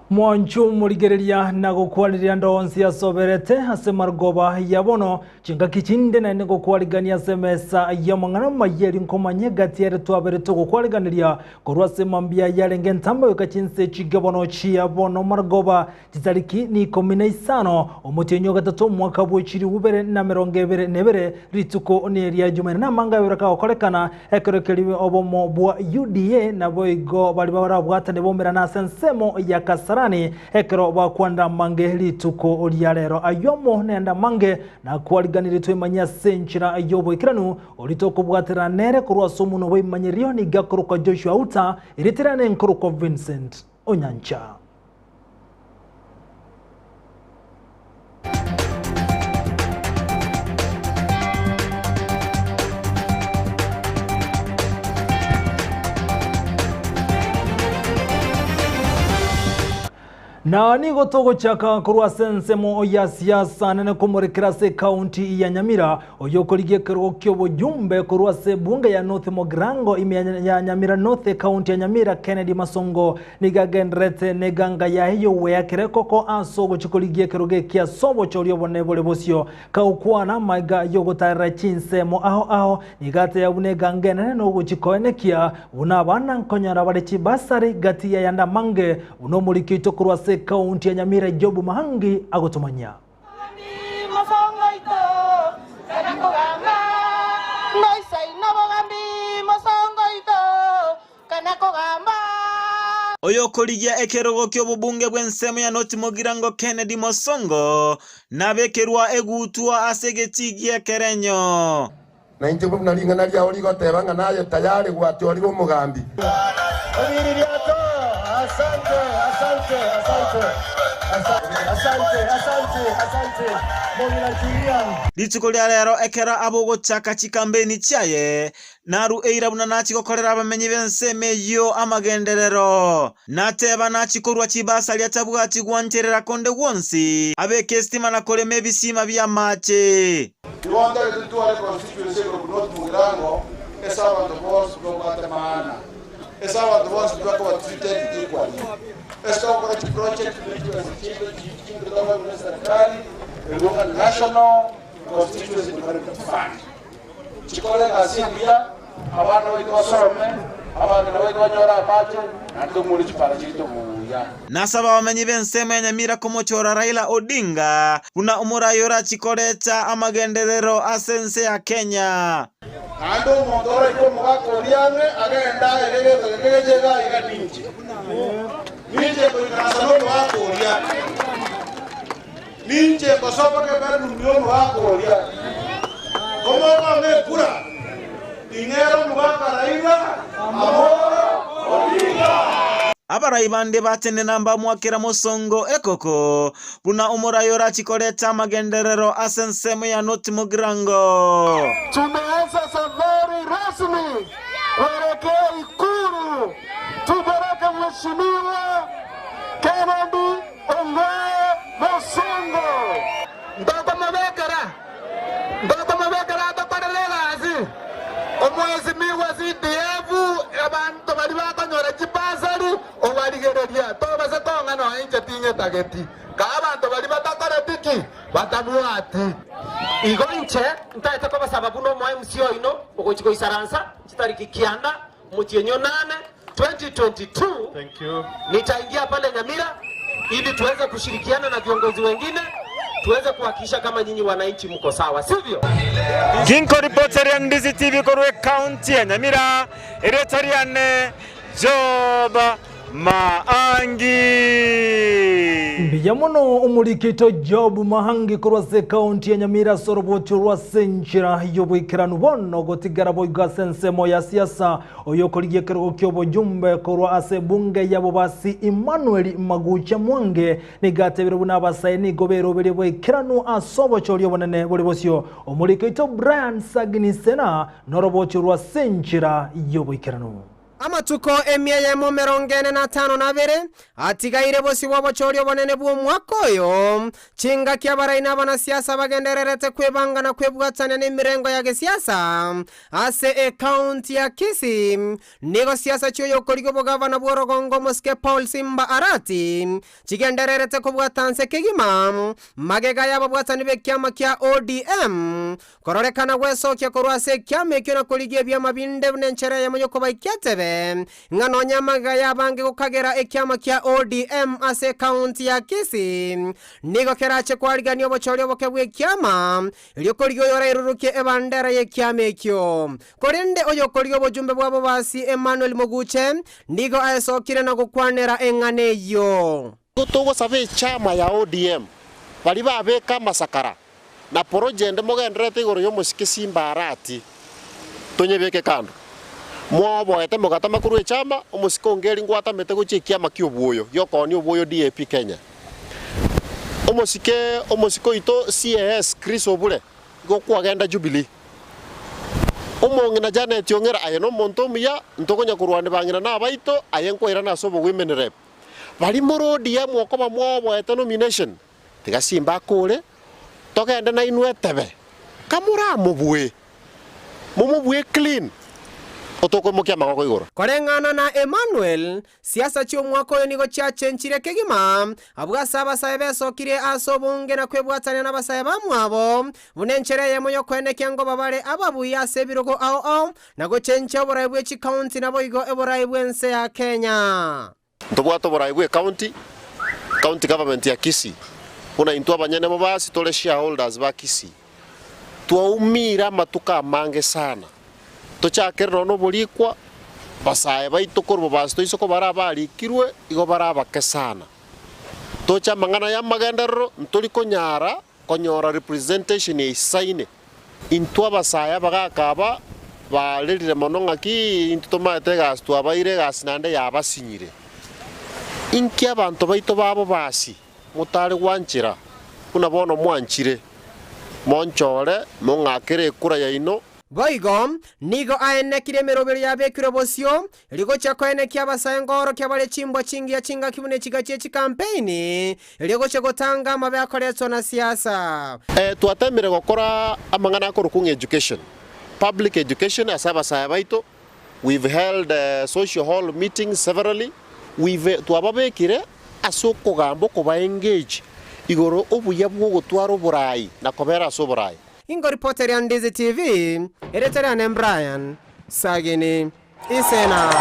Mwanchu morigereria na gokwaniria ande onsi asoberete ase marogoba ya bono, chingaki chinde naende ngokwarigania ase emesa y'amang'ana amayia erio nkomanye egati ere twabere togokwariganeria korwa ase mambia yarenge entambe goika chinse chinke bono chia bono marogoba chitariki nikomi na isano omotienyi o gatato omwaka bwe chilifu bibere na emerongo ebere na ebere rituko neria Jumaine namanga abere kagokorekana Ekero keria obomo bwa UDA naboigo baria barabwatane baumerane ase ensemo ya Kasarani ekero bakwanire amange rituko ria rero. Ayio amo nende amange nakwariganirie twemanyie ase enchera y'oboikeranu oria tokobwaterana nere korwa ase omonwa bw'ebimanyerio nigo akorokwa Joshua Auta, erieta riane nkorokwa Vincent Onyancha. Na nigo togochaka korwa ase ensemo ya siasa nene komorekera ase ekaunti ya Nyamira oyokorigia ekerogo ki'oboyumbe korwa ase ebunge ya North Mugirango ime ya Nyamira North ekaunti ya Nyamira Kennedy Masongo Nigo agendererete neganga yaye y'ogweakera ekoko ase ogochia korigia ekerogo eke ase obochori obonene bore bosio. Kagokwana amaiga y'ogotaarera chinsemo ao ao, nigo atebia buna eganga enene nogochia koenekia buna abana nkonyora bare chibasari gati y'ayande amange, buna omoriki oito korwa ase ekaunti ya Nyamira Job Mahangi agotomanyia. Oyokorigia ekerogo ki'obobunge bw'ensemo ya North Mugirango Kennedy Mosongo nabekerwa egutwa ase egetii gi'ekerenyo. Na inche buna ring'ana riao rigoteba ng'a naye tayari gwachorire omogambi. Rituko ria rero ekero abogochaka chikambeini chiaye, Narue eira buna nachia gokorera abamenyi b'ensemo eyio amagenderero. Nateba nachia korua chibasari atabwati gwancherera konde gwonsi, abeke esitima na korema ebisiima bi'amache. Igo ntagete ntware constituency ekorokwa North Mugirango ase abanto bonsi babwate maana, ase abanto bonsi bakoba treated equally, ase togokora chiproject ne chibesa chiaito chinto tokoegwa ne serikali erio ng'a National Constituency Development Fund. Chikore egasi engiya, abana baito basorome, abang'ina baito banyore amache, naende tomore chipara chiaito buya. Nasaba abamenyi b'ensemo ya Nyamira komochora Raila Odinga buna omorai orachie koreta amagenderero ase ense ya Kenya. Naende omonto oraike omogaka oria ang'e, agende aye egento geke geche iga iga ninche. Ninche ngoikaransa nomogaka oria. Ninche ngosoboka ebedroom y'omogaka oria. Komokong'a ekura, ing'ere omogaka Raila Amolo Odinga. Abarai bande batenena mbamwakera mosongo ekoko, buna omorai orachie koreta amagenderero ase ensemo ya North Mugirango. Tumeanza safari rasmi kuelekea Ikulu tupeleke Mheshimiwa Kennedy Ongwae bosongo. Ntokomobekera, ntokomobekera atokorere egasi. Omwesimigwa CDF, abanto baria bakonyora chibasari, obarigereria, tobase kong'a nonya inche tinyetageti. Kaa abanto baria batakoreti ki? Batabwati. Igo inche ntaete kobasaba buna omo MC oino ogochia goisaransa chitariki kianda Omotienyi o nane 2022 nitaingia pale Nyamira ili tuweze kushirikiana na viongozi wengine tuweze kuhakikisha kama nyinyi wananchi mko sawa, sivyo? Ginkoripoteria Ndizi TV korwa ekaunti ya Nyamira, erieta riane Job Maangi. Mbuya mono omoriki oito Job Mahangi korwa ase ekaunti ya Nyamira ase oroboti orwo ase enchera y'oboikeranu bono gotigara boigo ase ensemo ya siasa oyokorigia ekerogo ki'oboyumbe korwa ase ebunge ya Bobasi Emmanuel Magucha Mwange nigo atebire buna abasae nigo beroberie boikeranu ase obochori obonene bore bosio. Omoriki oito Brian Sagini Sena noroboti orwo ase enchera y'oboikeranu. Amatuko emia eyemo emerongo ene na atano na abere atigaire bosio bw'obochori obonene bw'omwaka oyo, chingaki abarai na abanasiasa bagendererete kwebanga na kwebwatania nemirengo ya gesiasa ase ekaunti ya Kisii. Nigo siasa chi'oyokorigia obogavana bw'orogongo omosike Paul Simba Arati chigendererete kobwata nse kegima magega y'ababwatani b'ekiama kia ODM Kororekana gwesokia korwa ase ekiama ekio na korigia ebiama binde buna enchera eyemo y'okobaikia etebe, ng'a nonya amagega y'abange gokagera ekiama kia ODM ase ekaunti ya Kisii nigo kerache kwarigania obochori oboke bw'ekiama erio korigia oyorairurukie ebandera y'ekiama ekio. Korende oyokorigia obojumbe bwa bobasi Emmanuel Moguche nigo aesokire na gokwanera eng'ana eyio. Nigo togosaba echama ya ODM baria babeka amasakara na porojende mogendererete igoro y'omosike Simba Arati tonyebeke kando. Mwoboete mogatama korwa echama, omosike onge eri ngwatamete gochia ekiama ki'obwoyo gi'okoonia obwoyo DAP Kenya. Omosike omosike oito CAS Chris Obure igo kwagenda Jubilee. Omong'ina Janet Ong'era aye nomonto omuya ntokonya korwania bang'ina na abaito aye nkwairana ase obowomen rep. Baria more ODM okoba mwoboete nomination Tiga Simba akore, togende nainwe etebe, kamoramobue, momobue clean, otokoimokia amagoko igoro. Koreng'ana na Emmanuel, siasa chi'omwaka oyo nigo chiachenchire kegima, abwo ase abasae besokirie ase obonge na kwebwatania nabasae bamwabo, buna enchera eyemo y'okoenekia ngoba bare ababui ase ebirogo ao ao, na gochenchia oborai bwe chikaunti naboigo eborai bw'ense ya Kenya. Ntobwate oborai bw'ecounty, county government ya Kisii, buna intwe abanyene bobasi tore shareholders ba Kisii, twaumire amatuko amange sana, tochakere nonya noborikwa, basae baito korwa bobasi toise kobara abarikirwe igo bare abake sana. Toche amang'ana y'amagenderero ntori konyara konyora representation eisaine. Intwe abasae abagaaka aba barerire mono ng'aki intwe tomaete egasi twabaire egasi naende yabasinyire. Inki abanto baito ba bobasi motare gwanchera buna bono mwanchire? Monchore mong'akere ekura yaino. Boigo nigo aenekire emeroberi yabekirwe bosio, Rigochia koenekia abasae nkoorokia bare chimbwa chingiya chingaki buna echiga chie chikampeini, erio gochia gotanga amabe akoretwa na siasa. Twatemire gokora amang'ana akorokwa ng'a education, public education ase abasae baito, we've held social hall meetings severally, we've twababekire ase okogamba okoba engage igoro obuya bwa ogotwara oborai na kobera ase oborai. Ingoripoteria Ndizi TV, erieta riane Brian Sagini. Isena.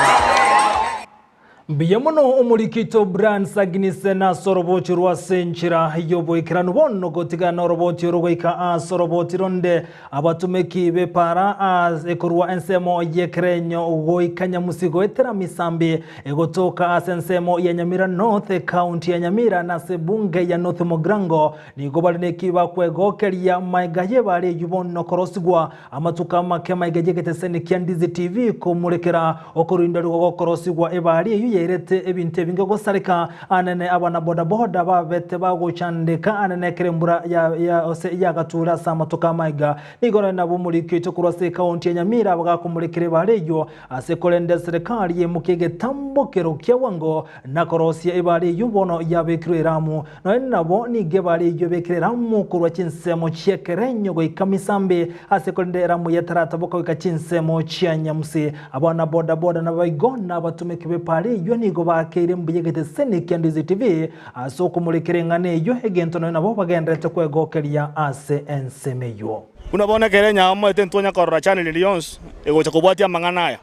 Mbuya mono omorikito Brian Sagini Isena ase orobochi rwa ase enchera y'oboikeranu bono gotigana noroboti oro goika ase oroboti ronde abatumeki b'epara ase ekorwa ensemo y'ekerenyo goika Nyamusi goetera Misambi egotoka ase ensemo ya Nyamira North ekaunti ya Nyamira na ase ebunge ya North Mugirango nigo bare neki bakwegokeria maega y'ebara eyio bono korosigwa Amatuko amake maiga y'egeteseni kia Ndizi TV komorekera okorinderigwa gokorosigwa ebari eyio yairete ebinto ebinge gosareka anene abana boda boda babete bagochandeka anene ekero embura ya ya gose yagature ase amatuko amaiga. Nigo nonye nabo omoriki oito korwa ase ekaunti ya Nyamira bagakomorekera ebari eyio ase korende eserekari yaimokia egetambokero kia bwango na korosia ebari eyio bono yabekirwe eramu. Nonya nabo nigo ebare eyio ebekire eramu korwa chinsemo chi'ekerenyo goika Misambi, ase korende eramu y'etarataboka goika chinsemo chia Nyamusi. Abana boda boda naboigo nabatomeki b'epara eyio nigo baakeire mbuya egeteseni kia Ndizi TV ase okomorekera eng'ana eyio, egento nonya nabo bagendererete kwegokeria ase ensemo eyio. Buna bono ekero enyamoete ntitwanya korora channel ende yonsi egocha kobwatia amang'ana aya,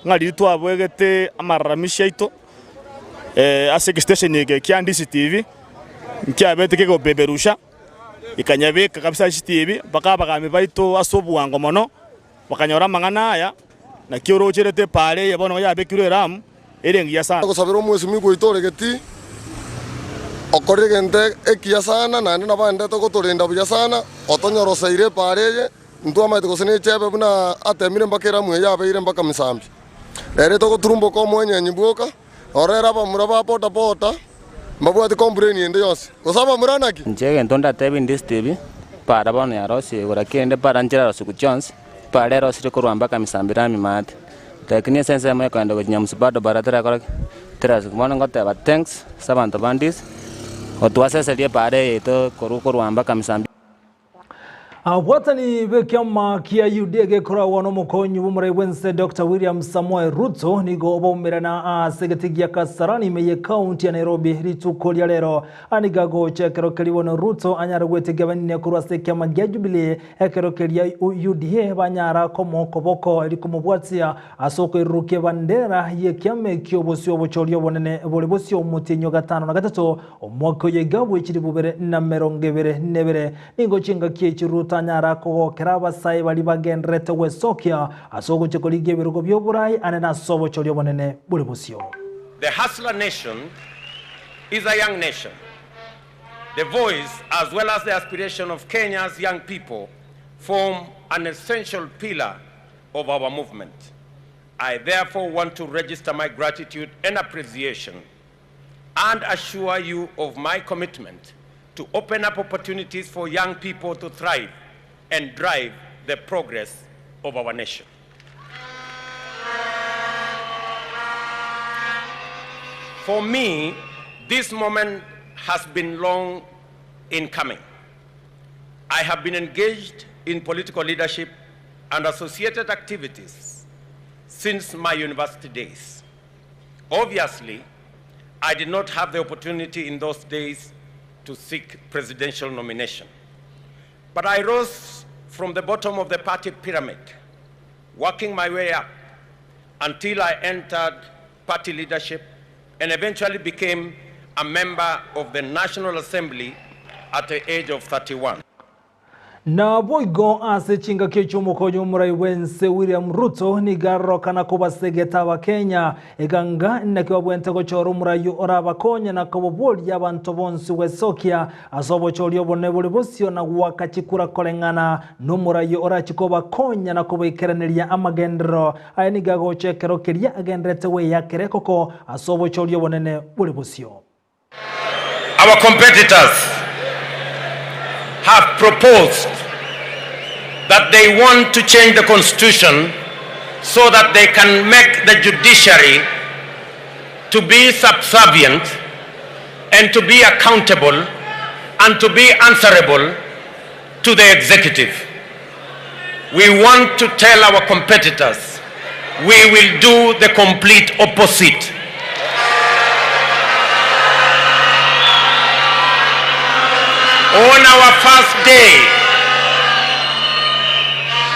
ng'a riria twabwegete amararamisho aito ase egestation eke kia Ndizi TV, nkiabete kegopeperusha, gekanyabeka kabisa ase chitibi mpaka abagambi baito ase obwango mono, bakanyora amang'ana aya, naki orocherete epaara eye bono yabekirwe eramu, ere engiya sana. Gosabera omwesimigwa oito ore getii, okorire egento ekiya sana, naende nabo aendete gotorenda buya sana, otonyoroseire epaara eye. Ntwamaete gose nechebe buna atemire mpaka eramu eye yabeire mpaka misambi. Rero togoturumboka omwenyenyi bwoka, orere abamura ba boda boda mbabwati complain ende yonsi. Gose abamura naki? Inche egento ndatebie inde Steve, para bono yarosiigwe, lakini rende para nchirarosiigwe chionsi, para erosirie korwa mpaka misambi rami maate. Lakini ase ensemo ekoenda gochia Nyamusi bado bara terakora ki? Terasuka. Bono ngoteba thanks ase abanto ba Ndisi, gotwaseseria epaara eye yaito korwa korwa mpaka Misambi. Abwatani b'ekiama kia UDA gekoragwa n'omokonyi bw'omorai bw'ense Doctor William Samoei Ruto nigo baumerana ase egeti gia Kasarani ime y'ekaunti ya Nairobi rituko ria rero. Aniga gocha ekero keria bono Ruto anyare gwetigia abanene korwa ase ekiama gia Jubilee ekero keria UDA banyara komoa okoboko eri komobwatia ase okoirurukia ebandera y'ekiama ekio bosio obochori obonene bore bosio omotienyi o gatano na gatato omwaka oyo iga bwe chilifu bibere na merongo ebere nebere. Nigo chingaki echi Ruto anyara kogokera abasae baria bagendererete gwesokia ase ogochia korigia ebirogo bi'oborai ane nase obochori obonene bore bosio. The Hustler Nation is a young nation. The voice as well as the aspiration of Kenya's young people form an essential pillar of our movement. I therefore want to register my gratitude and appreciation and assure you of my commitment to open up opportunities for young people to thrive and drive the progress of our nation. For me, this moment has been long in coming. I have been engaged in political leadership and associated activities since my university days. Obviously, I did not have the opportunity in those days to seek presidential nomination. But I rose from the bottom of the party pyramid, working my way up until I entered party leadership and eventually became a member of the National Assembly at the age of 31. Naboigo ase chingaki chi'omokonyi omorai bw'ense William Ruto nigo arorokana kobasegeta Abakenya eganga naki babwente gochora omorai orabakonye na koboboria abanto bonsi gwesokia ase obochori obonene bore bosio na goaka chikura koreng'ana nomorai orachie kobakonya na kobaikeraneria amagenderero aye nigo agocha ekero keria agendererete gweyakera ekoko ase obochori obonene bore bosio. Our competitors have proposed that they want to change the constitution so that they can make the judiciary to be subservient and to be accountable and to be answerable to the executive. We want to tell our competitors we will do the complete opposite. On our first day,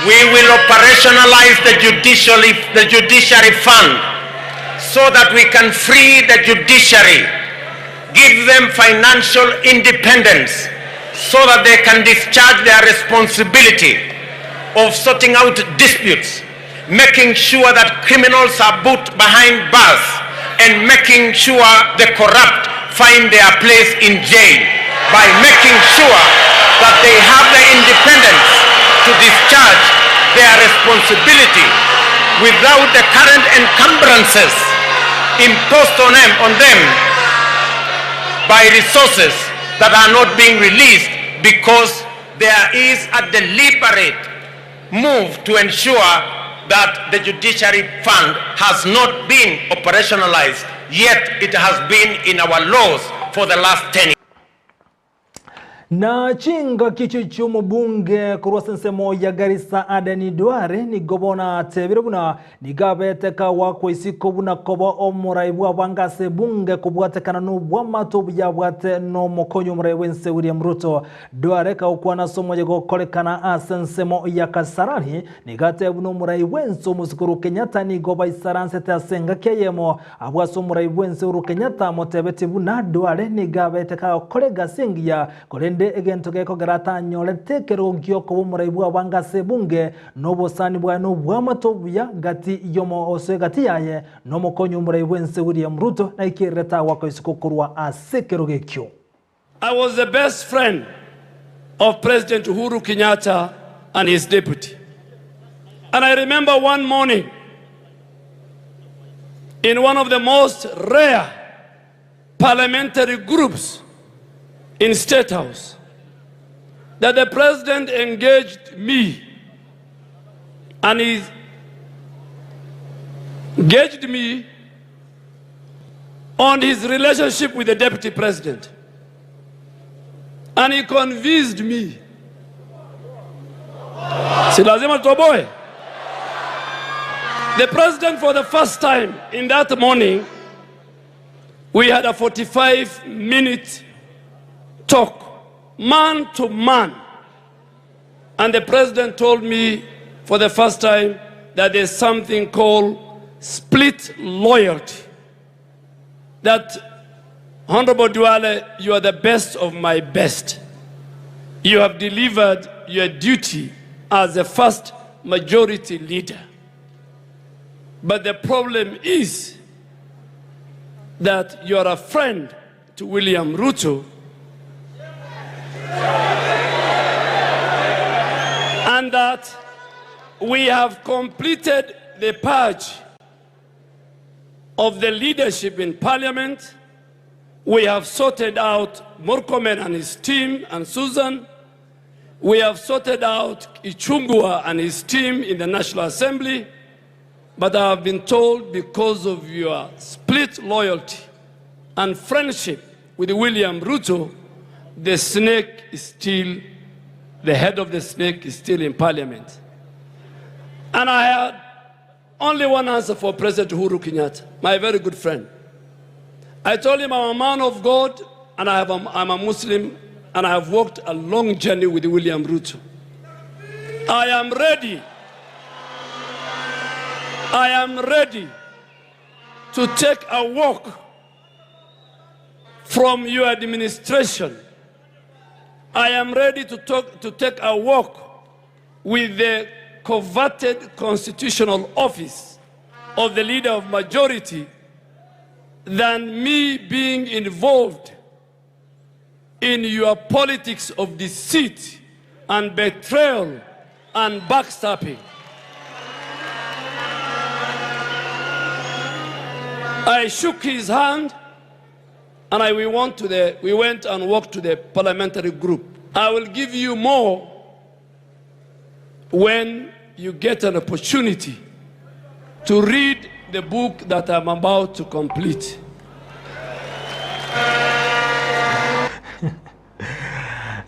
we will operationalize the judiciary, the judiciary fund so that we can free the judiciary, give them financial independence so that they can discharge their responsibility of sorting out disputes, making sure that criminals are put behind bars, and making sure the corrupt find their place in jail by making sure that they have the independence to discharge their responsibility without the current encumbrances imposed on them, on them by resources that are not being released because there is a deliberate move to ensure that the judiciary fund has not been operationalized, yet it has been in our laws for the last 10 years. Na chingaki echio chi'omobunge korwa ase ensemo ya Garissa Aden Duale nigo bono atebire buna nigo abete kagwakwa isiko buna koba omorai bw'abange ase ebunge kobwatekana nobwamato obuya abwate nomokonyi omorai bw'ense William Ruto. Duale kagokwana ase omoyega okorekana ase ensemo ya Kasarani nigo atebire buna omorai bw'ense omosike Uhuru Kenyatta nigo baisaransete ase engaki eyemo Abwo ase omorai bw'ense Uhuru Kenyatta amotebetie buna Duale nigo abete kagokora egasi engiya, korende egento gekogera atanyorete ekerogo giokoba omorai bw'abange ase ebunge nobosani bwaye nobwamato obuya gati yomo ase gati yaye nomokonyi omorai bw'ense William Ruto naikererete agwaka isiko korwa ase ekerogo ekio. I was the best friend of President Uhuru Kenyatta and his deputy. And I remember one morning in one of the most rare parliamentary groups in State House that the president engaged me and he Engaged me on his relationship with the deputy president. And he convinced me. Si lazima tutoboe. The president for the first time in that morning, we had a 45 minute talk, man to man. And the president told me for the first time that there's something called split loyalty. That, Honorable Duale, you are the best of my best. You have delivered your duty as the first majority leader. But the problem is that you are a friend to William Ruto and that we have completed the purge of the leadership in parliament. We have sorted out Murkomen and his team and Susan. We have sorted out Ichungwa and his team in the National Assembly. But I have been told because of your split loyalty and friendship with William Ruto, the snake is still, the head of the snake is still in parliament. And I had only one answer for President Uhuru Kenyatta, my very good friend. I told him I'm a man of God and I have a, I'm a Muslim and I have walked a long journey with William Ruto. I am ready. I am ready to take a walk from your administration. I am ready to, talk, to take a walk with the coveted constitutional office of the leader of majority than me being involved in your politics of deceit and betrayal and backstabbing. I shook his hand and I, we, went to the, we went and walked to the parliamentary group. I will give you more when you get an opportunity to read the book that I'm about to complete.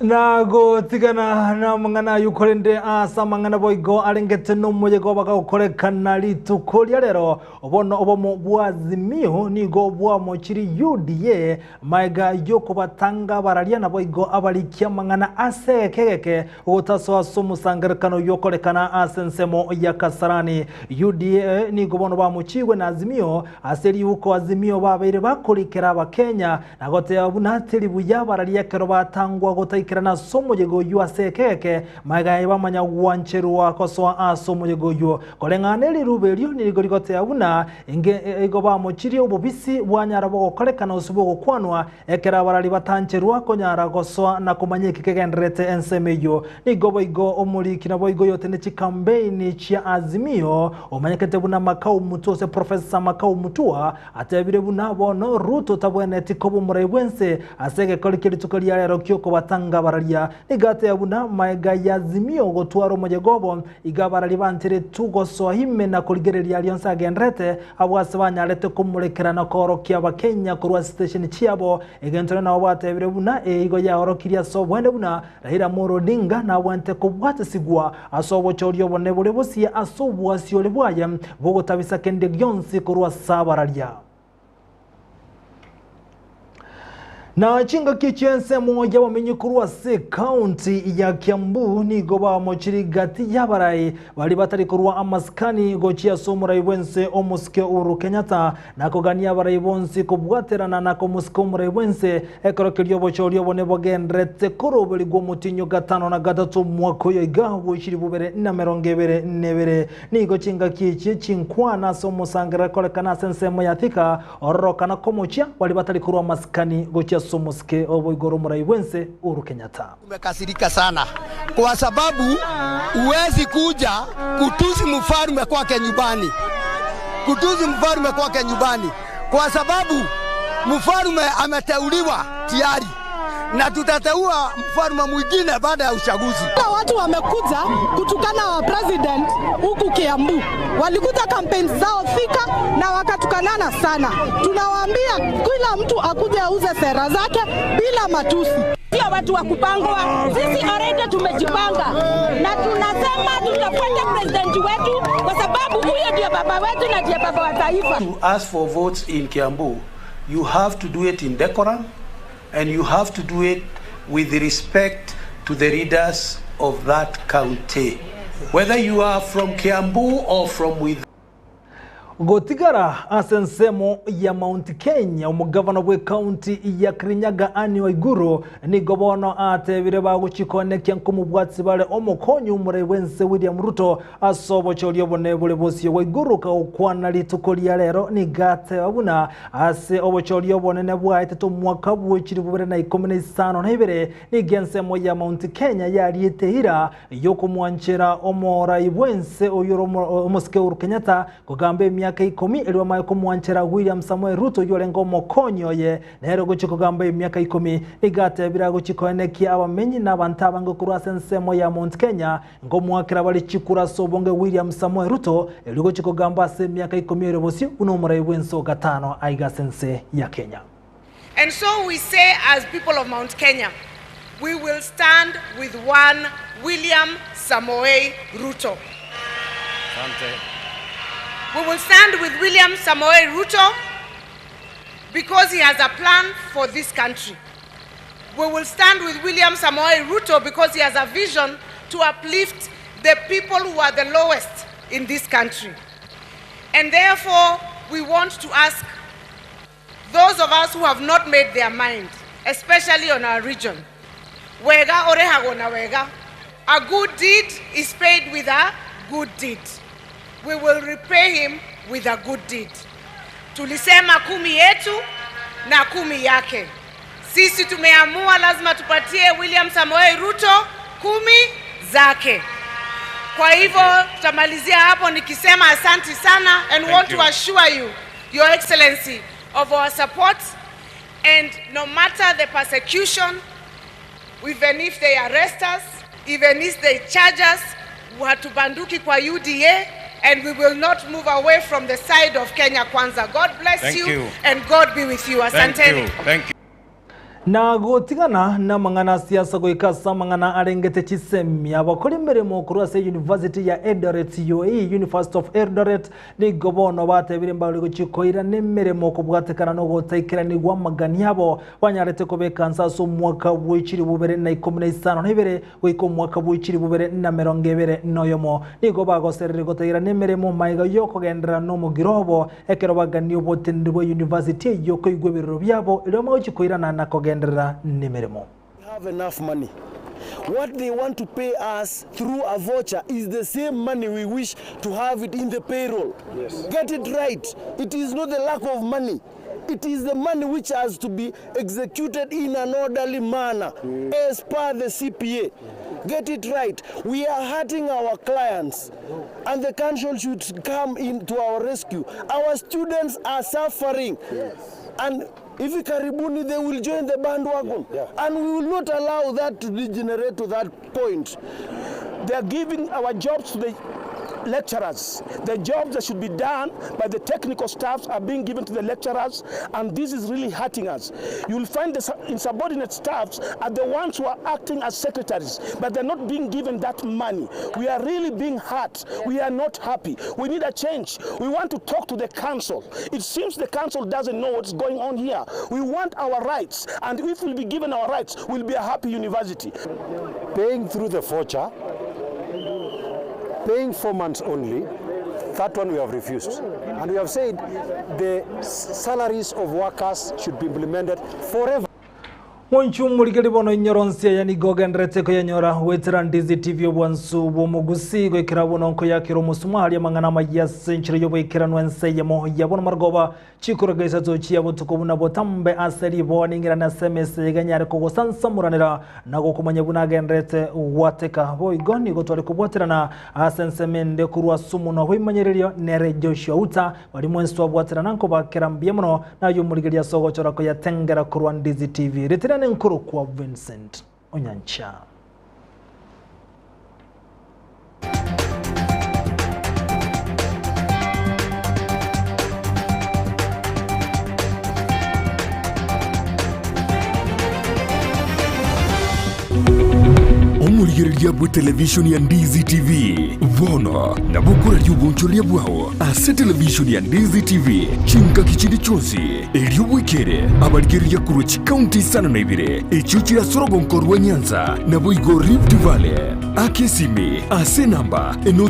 Na gotigana na amang'ana aywo korende ase amang'ana boigo arengete nomoyega bagagokorekana rituko ria rero obono obomo bwa Azimio nigo bwamochiri UDA maega yokobatanga bararia na boigo abarikia amang'ana ase egeke ogotasoa ase omosangerekano yokorekana ase ensemo ya Kasarani. UDA nigo bono bamochigwe na Azimio ase riuko Azimio babeire bakorikera abakenya na goteba buna teri buya bararia ekero batangwa gotaikerana ase omoyega oywo ase ekeke maega bamanya gwancherwa kosoa ase omoyega oywo koreng'ana eriruba erio nigo rigoteba buna inge igo bamochirie obobisi bwanyara bogokorekana ase bogokwanwa ekero abarari batancherwa konyara gosoa na komanya eki kegenderete ensemo eywo nigo boigo omoriki na boigo yote ne chikampeini chia Azimio omanyekete buna Makau Mutua ase Professor Makau Mutua atebire buna bono Ruto tabweneti koba omorai bwense ase egekori kia rituko ria rero kiokobatanga bararia nigo ateba buna maega ya Azimio gotwara omoyega obo iga abarari bancheretwe gosoa ime na korigereria rionse agenderete abo ase banyarete komorekerana korokia abakenya korwa station chiabo egento nabo batebire buna eigo yaorokirie ase obwene buna Raila Amolo Odinga nabwente kobwatesigwa ase obochori obone bore bosie ase obwasi ore bwaye bogotabisa kende gionsi korwa ase abararia. Na chingaki chi'ensemo y'abamenyi korwa ase ekaunti ya Kiambu nigo bamochiri gati y'abarai bari batari korwa amasikani gochia ase omorai bwense omosike Uhuru Kenyatta na kogania abarai bonsi kobwaterana na komosika omorai bwense ekero keria obochori obone bogenderete koroberi gwa omotinyo gatano na gatato omwaka oyo iga bwechiri bubere na merongo ebere na ebere nigo chingaki echi chinkwana ase omosangerero ekorekana ase ensemo ya Thika ororokana komochia bari batari korwa amasikani gochia ase omosike oboigoro omorai bwense Uhuru Kenyatta. Tumekasirika sana kwa sababu huwezi kuja kutusi mfalme kwake nyumbani, kutusi mfalme kwake nyumbani, kwa sababu mfalme ameteuliwa tayari na tutateua mfalme mwingine baada ya uchaguzi. Watu wamekuja kutukana wa president huku Kiambu, walikuta campaigns zao Thika, Sana sana tunawaambia kila mtu akuje auze sera zake bila matusi. Sio watu wa kupangwa, sisi already tumejipanga na tunasema tutafuata president wetu kwa sababu huyo ndio baba wetu na ndiye baba wa taifa. To ask for votes in Kiambu, you have to do it in decorum and you have to do it with respect to the leaders of that county. Whether you are from Kiambu or from within. Gotigara ase ensemo ya Mount Kenya omogavana bw'ekaunti ya Kirinyaga Anne Waiguru nigo bono atebire bagochikonekia nkomobwatsi bare omokonyi omorai bw'ense William Ruto ase obochori obone bore bosio. Waiguru kagokwana rituko ria rero nigo ateba buna ase obochori obonene bwaetete omwaka bw'echiri bubere na ikomi na isano na ibere nigo ensemo ya Mount Kenya yariete eira yokomwanchera omorai bw'ense oyore omosike Uhuru Kenyatta kogamba emiaka ikomi erio bamanye komwanchera William Samoei Ruto oyio orenge omokonyi oye nere ogochia kogamba emiaka ikomi. Nigo atebire agochia koenekia abamenyi na abanto abange korwa ase ensemo ya Mount Kenya nkomoakera bare chikura ase obonge William Samoei Ruto erio ogochia kogamba ase emiaka ikomi ere bosio buna omorai bw'ense o gatano aiga ase ense ya Kenya. And so we say as people of Mount Kenya, we will stand with one William Samoei Ruto. We will stand with William Samoei Ruto because he has a plan for this country. We will stand with William Samoei Ruto because he has a vision to uplift the people who are the lowest in this country. And therefore, we want to ask those of us who have not made their mind, especially on our region, wega orehagwo na wega. A good deed is paid with a good deed. We will repay him with a good deed. Tulisema kumi yetu na kumi yake. Sisi tumeamua lazima tupatie William Samoei Ruto kumi zake. Kwa hivyo tutamalizia hapo nikisema asanti sana and Thank want you. to assure you, Your Excellency, of our support and no matter the persecution, even if they arrest us, even if they charge us, hatubanduki kwa UDA and we will not move away from the side of Kenya Kwanza. God bless Thank you, you. and God be with you. Thank Asanteni. you. Thank you. Na gotigana namang'ana a siasa goika ase amang'ana arengete chisemi abakora emeremo korwa ase University ya Eldoret UoE, University of Eldoret, nigo bono batebire mbare gochia koirana emeremo kobwatekana na ogotaikeranigwa amagani abo banyarete kobeka nse ase omwaka bwe chilifu bibere na ikomi na isano na ibere goika omwaka bwe chilifu bibere na emerongo ebere na oyomo. Nigo bagoserire gotairana emeremo maiga yokogenderera nomogiro obo Ekero bagania oboteneneri bwa university eyio koigwa ebirero biabo, erio amagochia koirana na kogenderera nemeremo. have enough money. What they want to pay us through a voucher is the same money we wish to have it in the payroll. Yes. Get it right. It is not the lack of money. It is the money which has to be executed in an orderly manner as per the CPA. Get it right. We are hurting our clients and the council should come in to our rescue. Our students are suffering. Yes. And hivi karibuni they will join the bandwagon. Yeah. Yeah. And we will not allow that to degenerate to that point. They are giving our jobs to the lecturers. The jobs that should be done by the technical staffs are being given to the lecturers, and this is really hurting us. You'll find the insubordinate staffs are the ones who are acting as secretaries, but they're not being given that money. We are really being hurt. We are not happy. We need a change. We want to talk to the council. It seems the council doesn't know what's going on here. We want our rights, and if we'll be given our rights, we'll be a happy university. Paying through the voucher, paying 4 months only, that one we have refused. And we have said the salaries of workers should be implemented forever. Mwanchu omorikeri bono inyora onsi eye nigo ogenderete koyanyora goetera Ndizi TV obwansu bw'omogusi goikera bono nkoyakera omosumari amang'ana amaya ase enchera y'oboikeranu ense eyemo ya bono marogoba chikoroga isato chia botuko buna botambe ase riboa ning'irane ase emesa iga nyare kogosansamoranera na gokomanya buna agenderete gwateka. Boigo nigo tware kobwaterana ase ensemo ende korwa ase omonwa bw'ebimanyererio nere Joshua Uta, baria mwensi twabwaterana nkobakera mbuya mono naye omorigereria ase ogochora koyatengera korwa Ndizi TV. Ritirane nkorokwa Vincent Onyancha. Omorigereria bwe televishoni ya Ndizi TV, bono nabo okoraria obonchoreria bwao ase televishoni ya Ndizi TV chingaki chinde chionsi, erio bwekere abarigereria korwa chikaunti isano na ibere echio chire ase orogonko rwa Nyanza naboigo Rift Valley. Aka esimi ase enamba eno.